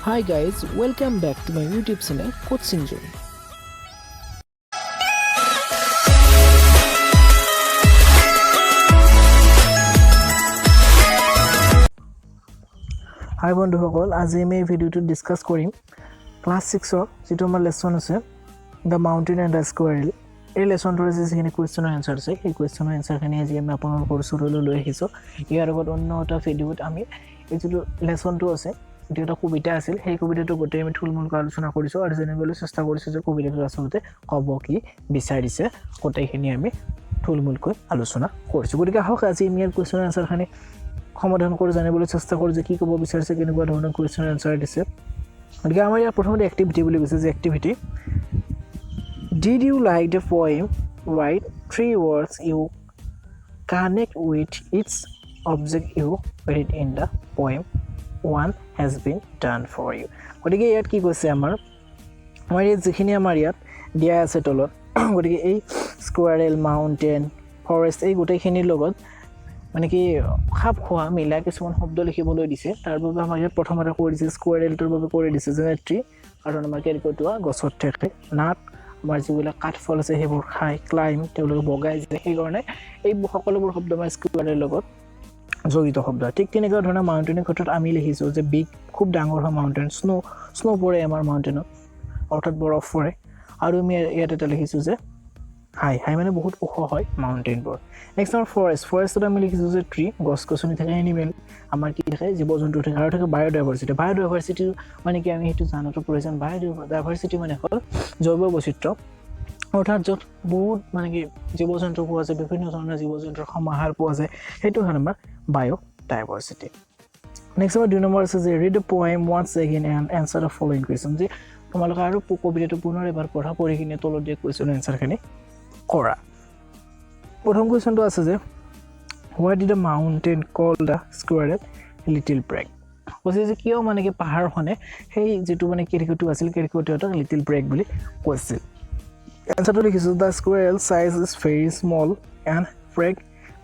Hi guys, welcome back to my YouTube channel Coaching Zone. হাই বন্ধুসকল, আজি আমি এই ভিডিঅ'টোত ডিছকাছ কৰিম ক্লাছ ছিক্সৰ যিটো আমাৰ লেচন আছে, "The Mountain and the Squirrel"। এই লেচনটোৰ আজি যিখিনি কুৱেশ্যনৰ এনচাৰ আছে, সেই কুৱেশ্যনৰ এনচাৰখিনি আজি আমি আপোনালোকৰ ওচৰলৈ লৈ আহিছোঁ। ইয়াৰ আগত অন্য এটা ভিডিঅ'ত আমি এই যিটো লেচনটো আছে, যিটো এটা কবিতা আছিল, সেই কবিতাটো গোটেই আমি থুলমূলকৈ আলোচনা কৰিছোঁ আৰু জানিবলৈ চেষ্টা কৰিছোঁ যে কবিতাটো আচলতে ক'ব কি বিচাৰিছে। গোটেইখিনি আমি থুলমূলকৈ আলোচনা কৰিছোঁ। গতিকে আহক, আজি আমি ইয়াৰ কুৱেশ্যনৰ এনচাৰখিনি সমাধান কৰি জানিবলৈ চেষ্টা কৰোঁ যে কি ক'ব বিচাৰিছে, কেনেকুৱা ধৰণৰ কুৱেশ্যনৰ এনচাৰ দিছে। গতিকে আমাৰ ইয়াত প্ৰথমতে এক্টিভিটি বুলি কৈছে যে activity, "Did you like the poem? Write three words you connect with each object you read in the poem. One has been done for you." গতিকে ইয়াত কি কৈছে, আমাৰ ইয়াত যিখিনি আমাৰ ইয়াত দিয়া আছে তলত, গতিকে এই স্কুৱাৰেল, মাউণ্টেইন, ফৰেষ্ট, এই গোটেইখিনিৰ লগত মানে কি খাপ খোৱা মিলা কিছুমান শব্দ লিখিবলৈ দিছে। তাৰ বাবে আমাৰ ইয়াত প্ৰথমতে কৰি দিছে, স্কুৱাৰেলটোৰ বাবে কৰি দিছে, যেনে ট্ৰি, কাৰণ আমাৰ কেৰ্কেটুৱা গছত থাকে। নাট, আমাৰ যিবিলাক কাঠফল আছে সেইবোৰ খায়। ক্লাইম, তেওঁলোকে বগাই যায়। সেইকাৰণে এই সকলোবোৰ শব্দ আমাৰ স্কুৱাৰেলৰ লগত জড়িত শব্দ। ঠিক তেনেকুৱা ধৰণৰ মাউণ্টেইনৰ ক্ষেত্ৰত আমি লিখিছোঁ যে বিগ, খুব ডাঙৰ হয় মাউণ্টেইন। স্ন', স্ন' পৰে আমাৰ মাউণ্টেইনত, অৰ্থাৎ বৰফ পৰে। আৰু আমি ইয়াত এটা লিখিছোঁ যে হাই, হাই মানে বহুত ওখ হয় মাউণ্টেইনবোৰ। নেক্সট আমাৰ ফৰেষ্ট। ফৰেষ্টত আমি লিখিছোঁ যে ট্ৰি, গছ গছনি থাকে। এনিমেল, আমাৰ কি থাকে? জীৱ জন্তু থাকে। আৰু থাকে বায়'ডাইভাৰ্চিটি। বায়'ডাইভাৰ্চিটি মানে কি, আমি সেইটো জনাটো প্ৰয়োজন। বায়'ডাইভাৰ্চিটি মানে হ'ল জৈৱ বৈচিত্ৰ্য, অৰ্থাৎ য'ত বহুত মানে কি জীৱ জন্তু পোৱা যায়, বিভিন্ন ধৰণৰ জীৱ জন্তুৰ সমাহাৰ পোৱা যায়, সেইটো হ'ল আমাৰ বায়'ডাইভাৰ্চিটি। নেক্সট আমাৰ দুই নম্বৰ আছে যে "Read the poem once again and answer the following question", যে তোমালোকে আৰু কবিতাটো পুনৰ এবাৰ পঢ়া, পঢ়ি কিনে তলত দিয়া কুৱেশ্যন এনচাৰখিনি কৰা। প্ৰথম কুৱেশ্যনটো আছে যে "Why did the mountain call the squirrel 'little prig'?" কৈছে যে কিয় মানে কি পাহাৰখনে সেই যিটো মানে কেৰ্কেটুৱা আছিল, কেৰ্কেটুৱাটোক লিটিল প্ৰিগ বুলি কৈছিল। এনচাৰটো লিখিছোঁ, "The squirrel size is very small and prig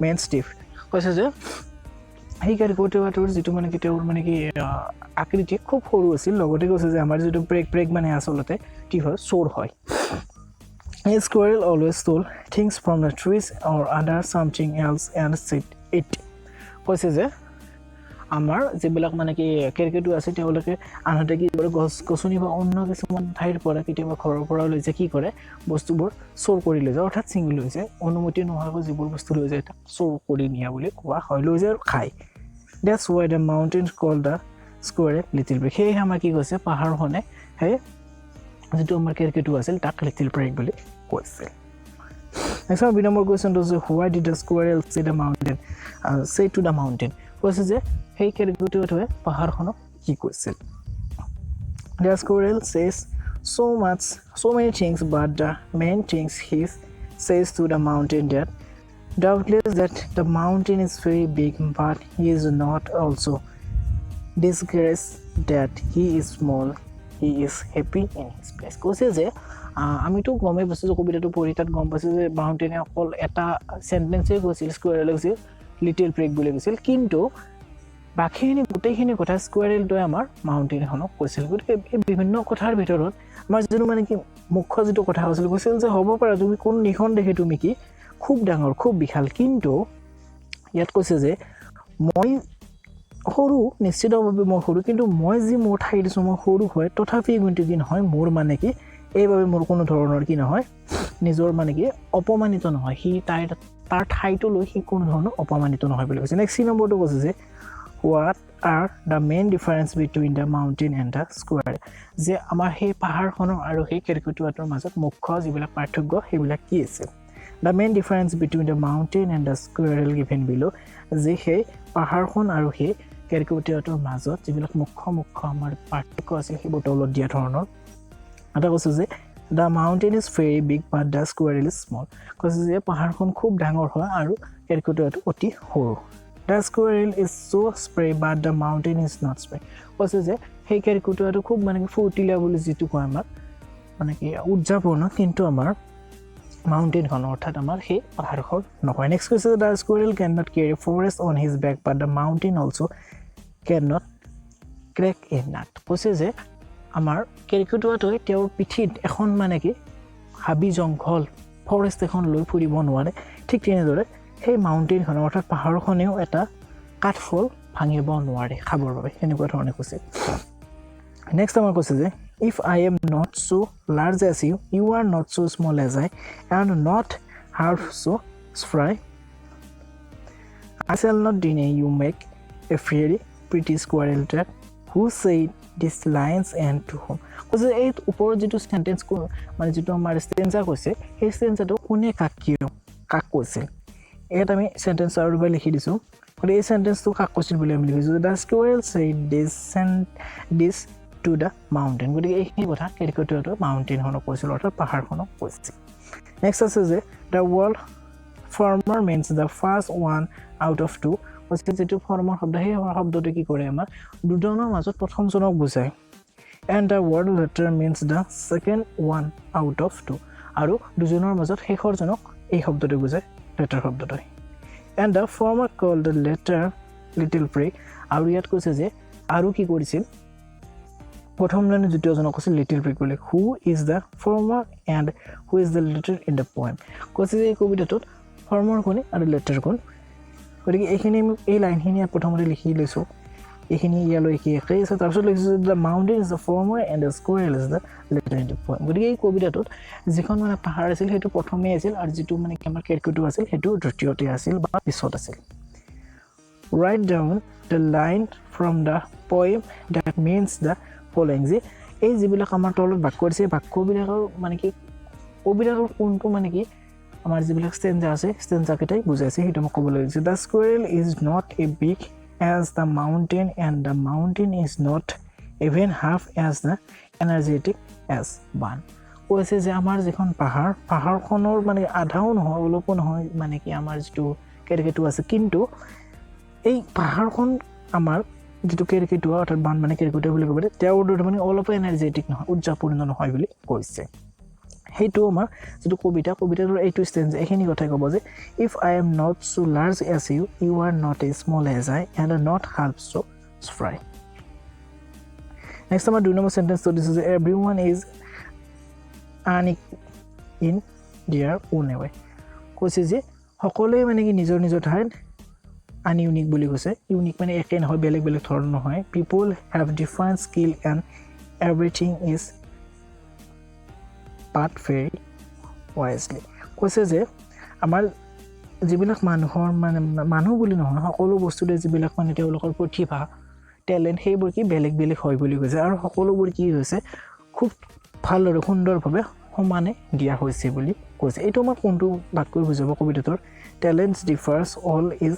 means thief." কৈছে যে সেই কেৰ্কেটুৱাটোৰ যিটো মানে কি তেওঁৰ মানে কি আকৃতি খুব সৰু আছিল। লগতে কৈছে যে আমাৰ যিটো প্ৰিগ, প্ৰিগ মানে আচলতে কি হয়? চোৰ হয়। "A squirrel always stole things from the trees or other something else and ate it." কৈছে যে আমাৰ যিবিলাক মানে কি কেৰ্কেটুৱা আছে, তেওঁলোকে আনহাতে কি কৰে? গছ গছনি বা অন্য কিছুমান ঠাইৰ পৰা, কেতিয়াবা ঘৰৰ পৰাও লৈ যায়, কি কৰে? বস্তুবোৰ চোৰ কৰি লৈ যায়, অৰ্থাৎ ছিঙি লৈ যায়। অনুমতি নোহোৱাকৈ যিবোৰ বস্তু লৈ যায়, তাক চোৰ কৰি নিয়া বুলি কোৱা হয়। লৈ যায় আৰু খায়। "That's why the mountain call the squirrel 'little prig'." সেয়েহে আমাৰ কি কৈছে, পাহাৰখনে সেই যিটো আমাৰ কেৰ্কেটুৱা আছিল, তাক লিটিল প্ৰিগ বুলি কৈছিল। নেক্সট আমাৰ দুই নম্বৰ কুৱেশ্যনটো হৈছে, "What did the squirrel say to the mountain?" কৈছে যে সেই কেৰ্কেটুৱাটোৱে পাহাৰখনক কি কৈছিল? "The squirrel says so many things, but the main things he says to the mountain that doubtless that the mountain is very big, but he is not also disgraced that he is small. He is happy in his place." কৈছে যে আমিতো গমেই পাইছোঁ যে কবিতাটো পঢ়ি তাত গম পাইছোঁ যে মাউণ্টেইনে অকল এটা চেণ্টেঞ্চেই কৈছিল, স্কুৱেৰেলে কৈছিল, লিটিল প্ৰিগ বুলি কৈছিল। কিন্তু বাকীখিনি গোটেইখিনি কথা স্কুৱেৰেলটোৱে আমাৰ মাউণ্টেইনখনক কৈছিল। গতিকে এই বিভিন্ন কথাৰ ভিতৰত আমাৰ যিটো মানে কি মুখ্য যিটো কথা কৈছিল, কৈছিল যে হ'ব পাৰে তুমি কোন নিঃসন্দেহে তুমি কি খুব ডাঙৰ, খুব বিশাল, কিন্তু ইয়াত কৈছে যে মই সৰু, নিশ্চিতভাৱে মই সৰু, কিন্তু মই যি মোৰ ঠাইত আছোঁ, মই সৰু হয়, তথাপি কিন্তু কি নহয়, মোৰ মানে কি এইবাবে মোৰ কোনো ধৰণৰ কি নহয়, নিজৰ মানে কি অপমানিত নহয়। সি তাইৰ তাৰ ঠাইটো লৈ সি কোনো ধৰণৰ অপমানিত নহয় বুলি কৈছে। নেক্সট চি নম্বৰটো কৈছে যে "What are the main difference between the mountain and the squirrel?" যে আমাৰ সেই পাহাৰখনৰ আৰু সেই কেৰ্কেটুৱাটোৰ মাজত মুখ্য যিবিলাক পাৰ্থক্য, সেইবিলাক কি আছিল? "The main difference between the mountain and the squirrel given below", যে সেই পাহাৰখন আৰু সেই কেৰ্কেটুৱাটোৰ মাজত যিবিলাক মুখ্য মুখ্য আমাৰ পাৰ্থক্য আছিল, সেইবোৰ তলত দিয়া ধৰণৰ। এটা কৈছে যে "The mountain is very big, but the squirrel is small." কৈছে যে পাহাৰখন খুব ডাঙৰ হয় আৰু কেৰ্কেটুৱাটো অতি সৰু। "The squirrel is so spry, but the mountain is not spry." কৈছে যে সেই কেৰ্কেটুৱাটো খুব মানে কি ফূৰ্তিলা বুলি যিটো কয় আমাক, মানে কি উদযাপূৰ্ণ, কিন্তু আমাৰ মাউণ্টেইনখন, অৰ্থাৎ আমাৰ সেই পাহাৰখন নহয়। নেক্সট কৈছে the squirrel can not carry forest on his back, but the mountain also can not crack a nut. কৈছে যে আমাৰ কেৰ্কেটুৱাটোৱে তেওঁৰ পিঠিত এখন মানে কি হাবি জংঘল ফৰেষ্ট এখন লৈ ফুৰিব নোৱাৰে, ঠিক তেনেদৰে সেই মাউণ্টেইনখনে অৰ্থাৎ পাহাৰখনেও এটা কাঠফল ভাঙিব নোৱাৰে খাবৰ বাবে, সেনেকুৱা ধৰণে কৈছে। নেক্সট আমাৰ কৈছে যে if I am not so large as you, you are not so small as I, and not half so spry. I shall not deny you make a very pretty squirrel trap. Who said these lines and to whom? কৈছে এই ওপৰত যিটো sentence মানে যিটো আমাৰ stanza কৈছে, সেই ষ্টেঞ্জাটো কোনে কাক কিয় কাক কৈছিল, ইয়াত আমি চেণ্টেঞ্চ আৰু এবাৰ লিখি দিছোঁ। গতিকে এই চেণ্টেঞ্চটো কাক কৈছিল বুলি আমি লিখিছোঁ, the squirrel said this to the mountain. গতিকে এইখিনি কথা কেৰ্কেটুৱাটো মাউণ্টেইনখনক কৈছিল, অৰ্থাৎ পাহাৰখনক কৈছিল। নেক্সট আছে যে the word former means the first one out of two. কৈছে যিটো ফৰ্মাৰ শব্দ, সেই শব্দটো কি কৰে, আমাৰ দুজনৰ মাজত প্ৰথমজনক বুজায়। And the word latter means the second one out of two. আৰু দুজনৰ মাজত শেষৰজনক এই শব্দটো বুজায়, লেটাৰ শব্দটোৱে। And the former call the latter little prig. আৰু ইয়াত কৈছে যে আৰু কি কৰিছিল, প্ৰথমজনে দ্বিতীয়জনক কৈছিল লিটিল প্ৰিগ বুলি। Who is the former and who is the latter in the poem? কৈছে যে এই কবিতাটোত ফৰ্মাৰ কোন আৰু লেটাৰ কোন। গতিকে এইখিনি আমি এই লাইনখিনি ইয়াত প্ৰথমতে লিখি লৈছোঁ, এইখিনি ইয়ালৈ একেই আছে। তাৰপিছত লিখিছোঁ, the mountain is the former and the squirrel is the latter in the poem. গতিকে এই কবিতাটোত যিখন মানে পাহাৰ আছিল সেইটো প্ৰথমেই আছিল, আৰু যিটো মানে কি আমাৰ কেৰ্কেটুৱা আছিল সেইটো দ্বিতীয়তে আছিল বা পিছত আছিল। Write down the line from the poem that means the following. যে এই যিবিলাক আমাৰ তলত বাক্য দিছে, এই বাক্যবিলাকৰ মানে কি কবিতাটোৰ কোনটো মানে কি আমাৰ যিবিলাক ষ্টেঞ্জা আছে, ষ্টেঞ্জাকেইটাই বুজাইছে, সেইটো মোক ক'বলৈ দিছে। The squirrel is not as big as the mountain and the mountain is not even half as the energetic as Ban. কৈছে যে আমাৰ যিখন পাহাৰ, পাহাৰখনৰ মানে আধাও নহয়, অলপো নহয় মানে কি আমাৰ যিটো কেৰ্কেটুৱা আছে, কিন্তু এই পাহাৰখন আমাৰ যিটো কেৰ্কেটুৱা অৰ্থাৎ বান মানে কেৰ্কেটুৱা বুলি ক'ব পাৰি, তেওঁৰ দৰে মানে অলপো এনাৰ্জেটিক নহয়, উৎসাহপূৰ্ণ নহয় বুলি কৈছে। সেইটো আমাৰ যিটো কবিতা, কবিতাটোৰ এইটো ষ্টেঞ্জ এইখিনি কথাই ক'ব যে if I am not so large as you, you are not as small as I, and not half so spry. Next আমাৰ 2 নম্বৰ চেণ্টেঞ্চটো দিছোঁ যে everyone is unique in their own way. কৈছে যে সকলোৱে মানে কি নিজৰ নিজৰ ঠাইত আনইউনিক বুলি কৈছে। ইউনিক মানে একে নহয়, বেলেগ বেলেগ ধৰণৰ নহয়। People have different skill and everything is put very wisely. কৈছে যে আমাৰ যিবিলাক মানুহৰ মানে মানুহ বুলি নহয়, সকলো বস্তুতে যিবিলাক মানে তেওঁলোকৰ প্ৰতিভা, টেলেণ্ট, সেইবোৰ কি বেলেগ বেলেগ হয় বুলি কৈছে, আৰু সকলোবোৰ কি হৈছে খুব ভালদৰে সুন্দৰভাৱে সমানে দিয়া হৈছে বুলি কৈছে। এইটো আমাৰ কোনটো বাক্যই বুজাব কবিতাটোৰ? Talents differs, all is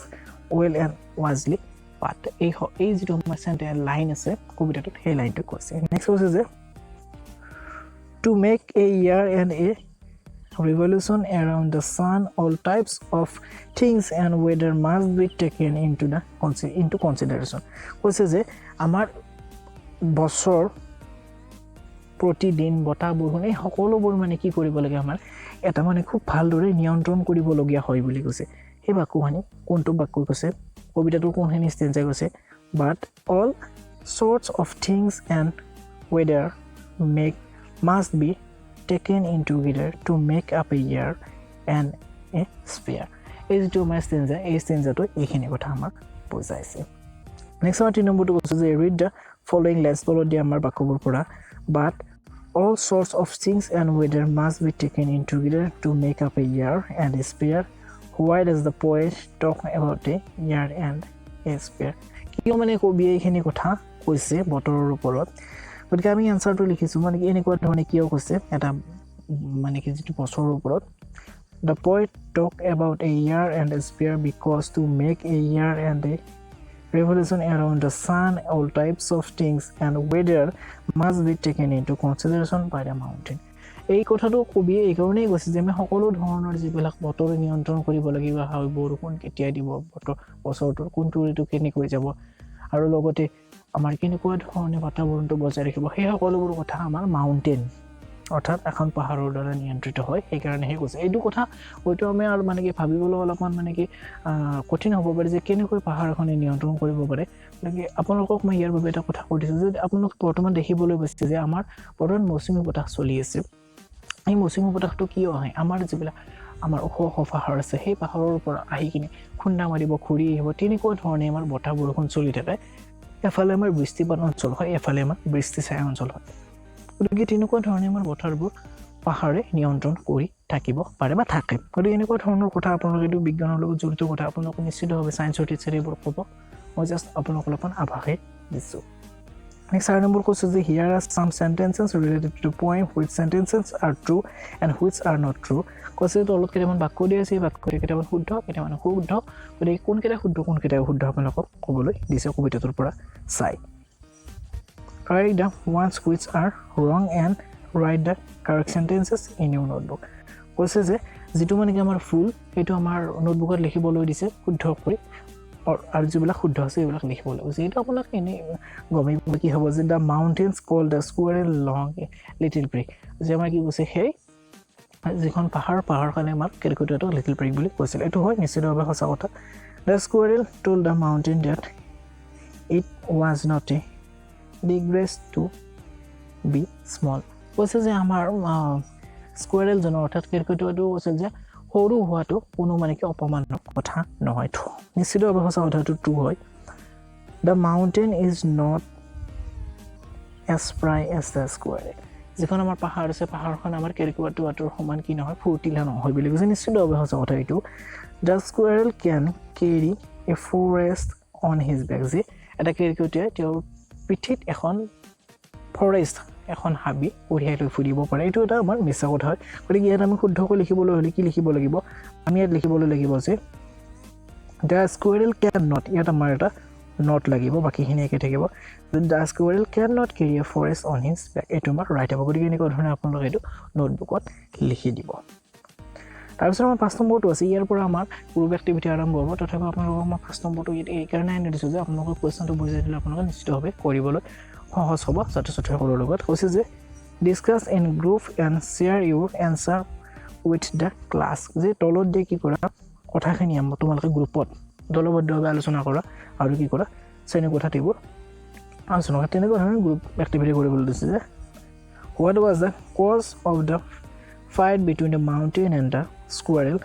well and wisely put. এই যিটো আমাৰ চেণ্টেঞ্চ লাইন আছে কবিতাটোত, সেই লাইনটো কৈছে। নেক্সট কৈছে যে to make a year and a revolution around the sun, all types of things and weather must be taken into consideration. কৈছে যে আমাৰ বছৰ, প্ৰতিদিন, বতাহ বৰষুণ, এই সকলোবোৰ মানে কি কৰিব লাগে, আমাৰ এটা মানে খুব ভালদৰে নিয়ন্ত্ৰণ কৰিবলগীয়া হয় বুলি কৈছে। সেই বাক্যখিনি কোনটো বাক্য কৈছে, কবিতাটোৰ কোনখিনি ষ্টেঞ্জাই কৈছে? But all sorts of things and weather make must be taken in together to make up a year and a sphere. এই যিটো আমাৰ ষ্টেঞ্জা, এই ষ্টেঞ্জাটো এইখিনি কথা আমাক বুজাইছে। নেক্সট আমাৰ 3 নম্বৰটো কৈছোঁ যে read the following lines. তলত দিয়া আমাৰ বাক্যবোৰ পৰা। But all sorts of things and weather must be taken in together to make up a year and a sphere. Why does the poet talk about a year and a sphere? কিয় মানে কবিয়ে এইখিনি কথা কৈছে বতৰৰ ওপৰত? গতিকে আমি এনচাৰটো লিখিছোঁ, মানে কি এনেকুৱা ধৰণে কিয় কৈছে এটা মানে কি যিটো বছৰৰ ওপৰত। The poet talk about a year and a sphere because to make a year and a revolution around the sun, all types of things and weather must be taken into consideration by the mountain. এই কথাটো কবিয়ে এইকাৰণেই কৈছে যে আমি সকলো ধৰণৰ যিবিলাক বতৰ নিয়ন্ত্ৰণ কৰিব লাগিব হয়, বৰষুণ কেতিয়া দিব, বতৰ বছৰটোৰ কোনটো ঋতু কেনেকৈ যাব, আৰু লগতে আমাৰ কেনেকুৱা ধৰণে বাতাবৰণটো বজাই ৰাখিব, সেই সকলোবোৰ কথা আমাৰ মাউণ্টেইন অৰ্থাৎ এখন পাহাৰৰ দ্বাৰা নিয়ন্ত্ৰিত হয়, সেইকাৰণেহে কৈছে। এইটো কথা হয়তো আমি আৰু মানে কি ভাবিবলৈ অলপমান মানে কি কঠিন হ'ব পাৰে যে কেনেকৈ পাহাৰ এখনে নিয়ন্ত্ৰণ কৰিব পাৰে। গতিকে আপোনালোকক মই ইয়াৰ বাবে এটা কথা কৈ দিছোঁ যে আপোনালোক বৰ্তমান দেখিবলৈ পাইছে যে আমাৰ বৰ্তমান মৌচুমী বতাহ চলি আছে। এই মৌচুমী বতাহটো কিয় আহে? আমাৰ যিবিলাক আমাৰ ওখ ওখ পাহাৰ আছে, সেই পাহাৰৰ পৰা আহি কিনে খুন্দা মাৰিব, ঘূৰি আহিব, তেনেকুৱা ধৰণে আমাৰ বতাহ বৰষুণ চলি থাকে। এফালে আমাৰ বৃষ্টিপাত অঞ্চল হয়, এফালে আমাৰ বৃষ্টি ছায়া অঞ্চল হয়। গতিকে তেনেকুৱা ধৰণে আমাৰ বতৰবোৰ পাহাৰে নিয়ন্ত্ৰণ কৰি থাকিব পাৰে বা থাকে। গতিকে এনেকুৱা ধৰণৰ কথা আপোনালোকে, এইটো বিজ্ঞানৰ লগত জড়িত কথা, আপোনালোকে নিশ্চিতভাৱে ছায়েন্সৰ টিচাৰে এইবোৰ ক'ব। মই জাষ্ট আপোনালোক অলপমান আভাসহে দিছোঁ। নেক্সট 4 নম্বৰ কৈছোঁ যে here are some sentences related to poem, which sentences are true and which are not true? কৈছে তলত কেইটামান বাক্য দিয়া আছে, এই বাক্য কেইটামান শুদ্ধ, কেইটামান অশুদ্ধ। গতিকে কোনকেইটা শুদ্ধ, কোনকেইটা অশুদ্ধ আপোনালোকক ক'বলৈ দিছে কবিতাটোৰ পৰা চাই। Write the ones which are wrong and write the correct sentences in your notebook. কৈছে যে যিটো মানে কি আমাৰ ভুল, সেইটো আমাৰ নোটবুকত লিখিবলৈ দিছে শুদ্ধ কৰি আৰু যিবিলাক শুদ্ধ আছে সেইবিলাক লিখিব লাগিব। যিহেতু আপোনাক এনেই গমেই পাব কি হ'ব যে the mountains call the squirrel long little prig, যে আমাৰ কি কৈছে, সেই যিখন পাহাৰ, পাহাৰখনে আমাক কেৰ্কেটুৱাটো লিটিল প্ৰিগ বুলি কৈছিল। এইটো হয়, নিশ্চিতভাৱে সঁচা কথা। The squirrel told the mountain that it was not a disgrace to be small. কৈছে যে আমাৰ স্কুৱেৰেলজনৰ, অৰ্থাৎ কেৰ্কেটুৱাটো কৈছিল যে সৰু হোৱাটো কোনো মানে কি অপমানৰ কথা নহয়। নিশ্চিতভাৱে সঁচা কথাটো, ট্ৰু হয়। The mountain is not as spry as the squirrel. যিখন আমাৰ পাহাৰ আছে, পাহাৰখন আমাৰ কেৰ্কেটুৱাটোৰ সমান কি নহয়, ফূৰ্তিলা নহয় বুলি কৈছে। নিশ্চিতভাৱে সঁচা কথা এইটো। The squirrel can carry a forest on his back. যে এটা কেৰ্কেটুৱাই তেওঁৰ পিঠিত এখন ফৰেষ্ট, এখন হাবি কঢ়িয়াই লৈ ফুৰিব পাৰে, এইটো এটা আমাৰ মিছা কথা হয়। গতিকে ইয়াত আমি শুদ্ধকৈ লিখিবলৈ হ'লে কি লিখিব লাগিব? আমি ইয়াত লিখিবলৈ লাগিব যে the squirrel can not, ইয়াত আমাৰ এটা not লাগিব, বাকীখিনি একে থাকিব। The squirrel can not carry a forest on his back, এইটো আমাৰ ৰাইট হ'ব। গতিকে এনেকুৱা ধৰণে আপোনালোকে এইটো নোটবুকত লিখি দিব। তাৰপিছত আমাৰ 5 নম্বৰটো আছে। ইয়াৰ পৰা আমাৰ গ্ৰুপ এক্টিভিটি আৰম্ভ হ'ব। তথাপিও আপোনালোকক মই 5 নম্বৰটো ইয়াত এইকাৰণে আনি দিছোঁ যে আপোনালোকৰ কুৱেশ্যনটো বুজাই দিলে আপোনালোকে নিশ্চিতভাৱে কৰিবলৈ সহজ হ'ব ছাত্ৰ ছাত্ৰীসকলৰ লগত। কৈছে যে discuss in group and share your answer with the class, যে তলত দিয়ে কি কৰা, কথাখিনি আমাৰ তোমালোকে গ্ৰুপত দলবদ্ধভাৱে আলোচনা কৰা আৰু কি কৰা, শ্ৰেণীকোঠাত এইবোৰ আলোচনা কৰা। তেনেকুৱা ধৰণৰ গ্ৰুপ এক্টিভিটি কৰিবলৈ দিছে যে what was the cause of the fight between the mountain and the squirrel?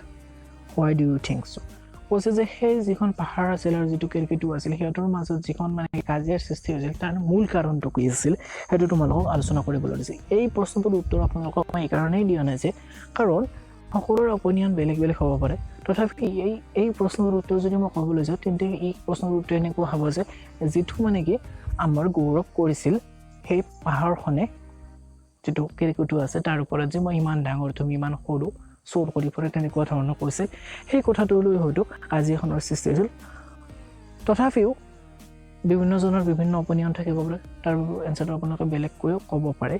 Why do you think so? কৈছে যে সেই যিখন পাহাৰ আছিল আৰু যিটো কেৰ্কেটুৱা আছিল, সিহঁতৰ মাজত যিখন মানে কাজিয়াৰ সৃষ্টি হৈছিল, তাৰ মূল কাৰণটো কি আছিল, সেইটো তোমালোকক আলোচনা কৰিবলৈ দিছে। এই প্ৰশ্নটোৰ উত্তৰ আপোনালোকক মই এইকাৰণেই দিয়া নাই যে কাৰণ সকলোৰে অপিনিয়ন বেলেগ বেলেগ হ'ব পাৰে। তথাপি এই প্ৰশ্নটোৰ উত্তৰ যদি মই ক'বলৈ যাওঁ, তেন্তে এই প্ৰশ্নটোৰ উত্তৰ এনেকুৱা হ'ব যে যিটো মানে কি আমাৰ গৌৰৱ কৰিছিল সেই পাহাৰখনে যিটো কেৰ্কেটুৱা আছে তাৰ ওপৰত, যে মই ইমান ডাঙৰ, তুমি ইমান সৰু, চোৰ কৰি ফুৰে, তেনেকুৱা ধৰণৰ কৈছে, সেই কথাটোলৈ হয়তো কাজিয়াখনৰ সৃষ্টি হৈছিল। তথাপিও বিভিন্নজনৰ বিভিন্ন অপিনিয়ন থাকিব পাৰে, তাৰ এনচাৰটো আপোনালোকে বেলেগকৈও ক'ব পাৰে,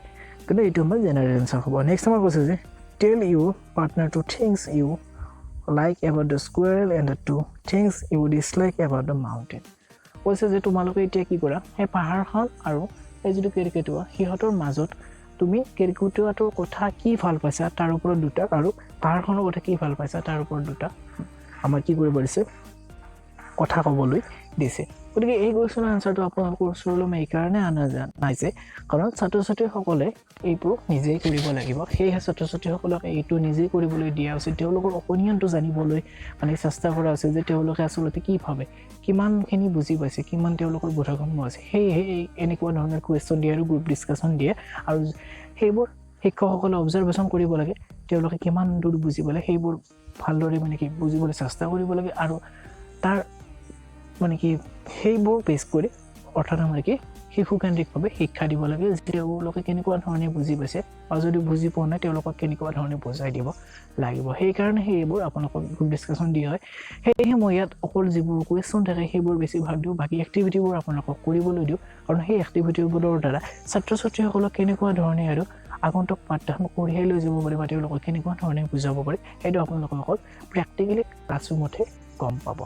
কিন্তু এইটো আমাৰ জেনেৰেল এনচাৰ হ'ব। নেক্সট আমাৰ কৈছে যে tell your partner two things you like about the squirrel and the two things you dislike about the mountain. কৈছে যে তোমালোকে এতিয়া কি কৰা, সেই পাহাৰখন আৰু এই যিটো কেৰ্কেটুৱা, সিহঁতৰ মাজত তুমি কেৰ্কেটুৱাটোৰ কথা কি ভাল পাইছা তাৰ ওপৰত দুটা আৰু পাহাৰখনৰ কথা কি ভাল পাইছা তাৰ ওপৰত দুটা আমাৰ কি কৰিব দিছে, কথা ক'বলৈ দিছে। গতিকে এই কুৱেশ্যনৰ এনচাৰটো আপোনালোকৰ ওচৰলৈ মই এইকাৰণে অনা নাই যে কাৰণ ছাত্ৰ ছাত্ৰীসকলে এইবোৰ নিজেই কৰিব লাগিব। সেয়েহে ছাত্ৰ ছাত্ৰীসকলক এইটো নিজেই কৰিবলৈ দিয়া উচিত। তেওঁলোকৰ অপিনিয়নটো জানিবলৈ মানে চেষ্টা কৰা উচিত যে তেওঁলোকে আচলতে কি ভাবে, কিমানখিনি বুজি পাইছে, কিমান তেওঁলোকৰ বোধগম্য আছে। সেয়েহে এই এনেকুৱা ধৰণৰ কুৱেশ্যন দিয়ে আৰু গ্ৰুপ ডিছকাশ্যন দিয়ে আৰু সেইবোৰ শিক্ষকসকলে অবজাৰভেশ্যন কৰিব লাগে, তেওঁলোকে কিমান দূৰ বুজি পালে সেইবোৰ ভালদৰে মানে কি বুজিবলৈ চেষ্টা কৰিব লাগে আৰু তাৰ মানে কি সেইবোৰ বেছ কৰি, অৰ্থাৎ আমাৰ কি শিশুকেন্দ্ৰিকভাৱে শিক্ষা দিব লাগে যে তেওঁলোকে কেনেকুৱা ধৰণে বুজি পাইছে বা যদি বুজি পোৱা নাই, তেওঁলোকক কেনেকুৱা ধৰণে বুজাই দিব লাগিব। সেইকাৰণে সেইবোৰ আপোনালোকক গ্ৰুপ ডিছকাশ্যন দিয়া হয়। সেয়েহে মই ইয়াত অকল যিবোৰ কুৱেশ্যন থাকে সেইবোৰ বেছি ভাগ দিওঁ, বাকী এক্টিভিটিবোৰ আপোনালোকক কৰিবলৈ দিওঁ। কাৰণ সেই এক্টিভিটিবোৰৰ দ্বাৰা ছাত্ৰ ছাত্ৰীসকলক কেনেকুৱা ধৰণে আৰু আগন্তুক পাঠদান কঢ়িয়াই লৈ যাব পাৰি বা তেওঁলোকক কেনেকুৱা ধৰণে বুজাব পাৰি, সেইটো আপোনালোকে অকল প্ৰেক্টিকেলি ক্লাছৰুমতহে গম পাব।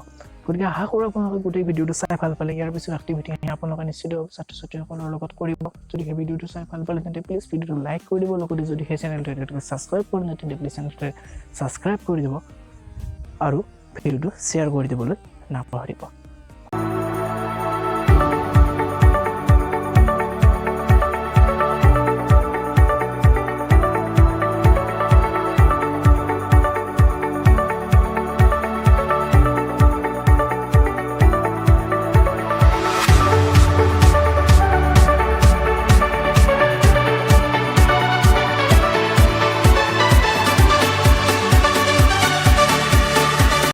গতিকে আশা কৰোঁ আপোনালোকে গোটেই ভিডিঅ'টো চাই ভাল পালে। ইয়াৰ পিছত এক্টিভিটিখিনি আপোনালোকে নিশ্চিতভাৱে ছাত্ৰ ছাত্ৰীসকলৰ লগত কৰিব। যদি সেই ভিডিঅ'টো চাই ভাল পালে, তেন্তে প্লিজ ভিডিঅ'টো লাইক কৰি দিব। লগতে যদি সেই চেনেলটো এতিয়ালৈকে ছাবস্ক্ৰাইব কৰা নাই, তেন্তে প্লিজ চেনেলটো ছাবস্ক্ৰাইব কৰি দিব আৰু ভিডিঅ'টো শ্বেয়াৰ কৰি দিবলৈ নাপাহৰিব।